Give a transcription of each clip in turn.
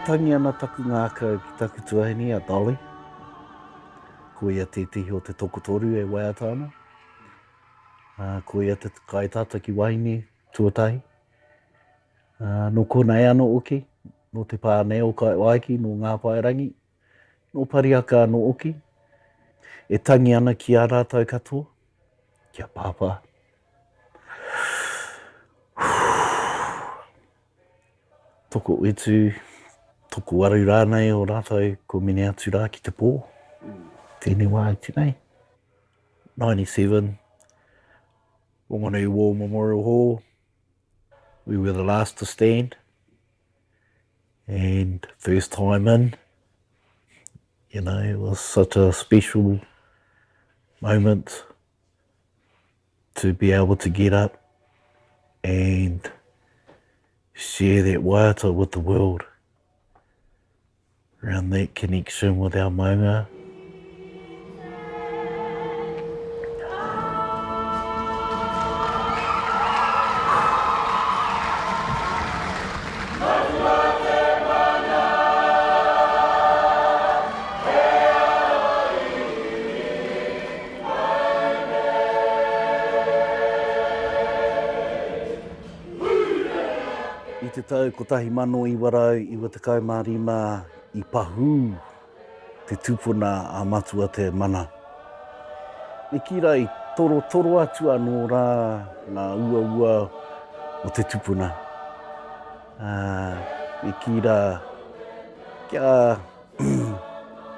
tangi ana taku ngākau ki taku tuahine a Dolly. Ko ia tētehi o te tokotoru e waiata ana. Ko ia te kaitātaki wahine tuatahi. Nō konei anō hoki, nō te pā nei o Kaiwaiki, nō Ngāpaerangi, nō Pariaka anō hoki, e tangi ana ki a rātou katoa, ki a Pāpā. Tokowhitu, tokowaru rānei o rātou kua mene atu rā ki te pō, tēnei wā iti nei. 97, Wanganui War Memorial Hall, we were the last to stand, and first time in, you know, it was such a special moment to be able to get up and share that waiata with the world around that connection with our maunga. I te tau 1995 i pahū te tupuna a Matua Te Mana. Me kī rā i torotoro atu anō rā ngā uaua o te tupuna. Ā, me kī rā kia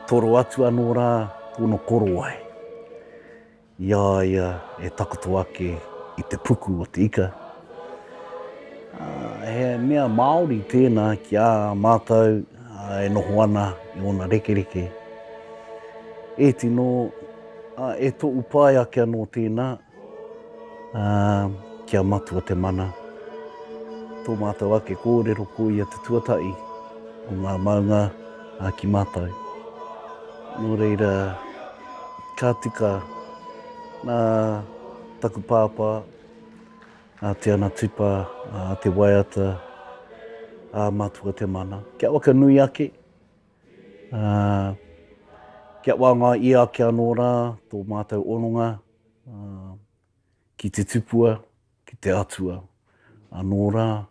Toro atu anō rā tōna korowai i a ia e takoto ake i te puku o te ika. Ā, he mea māori tēnā ki a mātou e noho ana i ōna rekereke. E tino, ā, e toʻu pai ake anō tēnā, Ā, kia matua te mana. Tō mātou ake kōrero ko ia te tuatahi o ngā maunga ki mātou. Nō reira, ka tika nā taku pāpā, a Te Ana Tupa, a Te Waiata, a Matua te Mana. Kia whakanui ake, ā, kia wāngai ia ake anō rā tō mātou hononga Ki te tupua, ki te atua. Anō rā,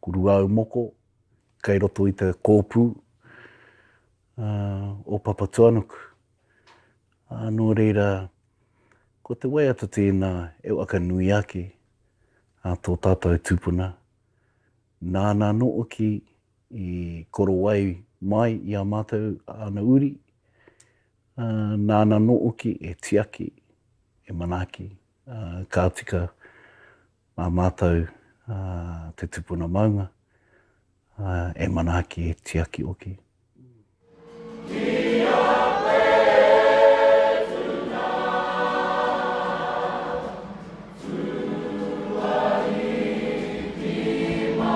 ko Ruaumoko, kei roto i te kōpū o Papatuanuku. Nō reira, ko te waiata tēnā e whakanui ake a tō tātou tupuna. Nāna anō hoki i korowai mai i a mātou āna uri, Nāna anō hoki e tiaki, e manaaki, ka tika mā mātou te tupuna maunga e manaaki, e tiaki hoki. Ki a koe tuna, tuariki mai.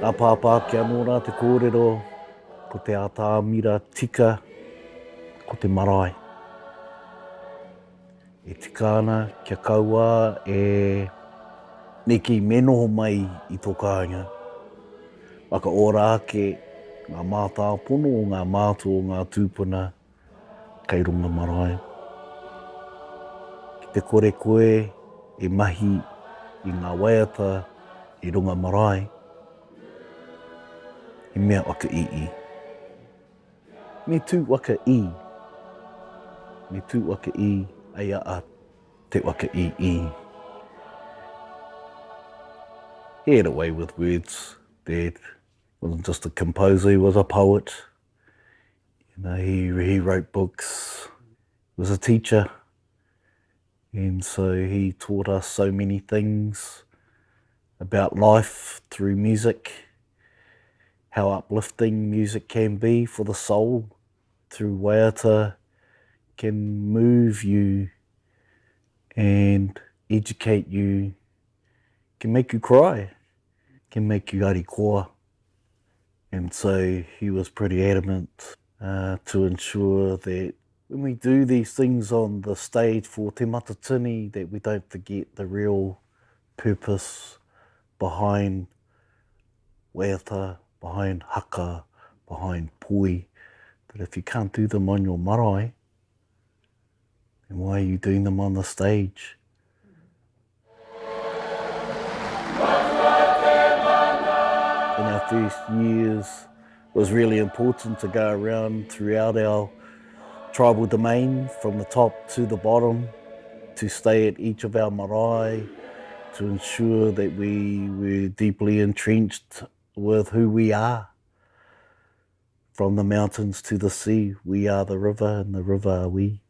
Nā Pāpā ake anō rā te kōrero, ko te atamira tika, ko te marae. E tika ana kia kaua e neki me noho mai i tō kāinga. Whakaora ake ngā mātāpono o ngā mātua o ngā tūpuna kei runga marae. Ki te kore koe e mahi i ngā waiata i runga marae, he mea waka ii. Me tū waka ii. Me tū waka ii, ei a a te waka ii. He had a way with words, Dad. Wasn't just a composer, he was a poet. You know, he, he wrote books, he was a teacher, and so he taught us so many things about life through music, how uplifting music can be for the soul through waiata can move you and educate you, can make you cry, can make you harikoa. And so he was pretty adamant uh, to ensure that When we do these things on the stage for Te Matatini that we don't forget the real purpose behind waiata, behind haka, behind poi, that if you can't do them on your marae, then why are you doing them on the stage? In our first years, it was really important to go around throughout our tribal domain from the top to the bottom, to stay at each of our marae, to ensure that we were deeply entrenched with who we are. From the mountains to the sea, we are the river and the river are we.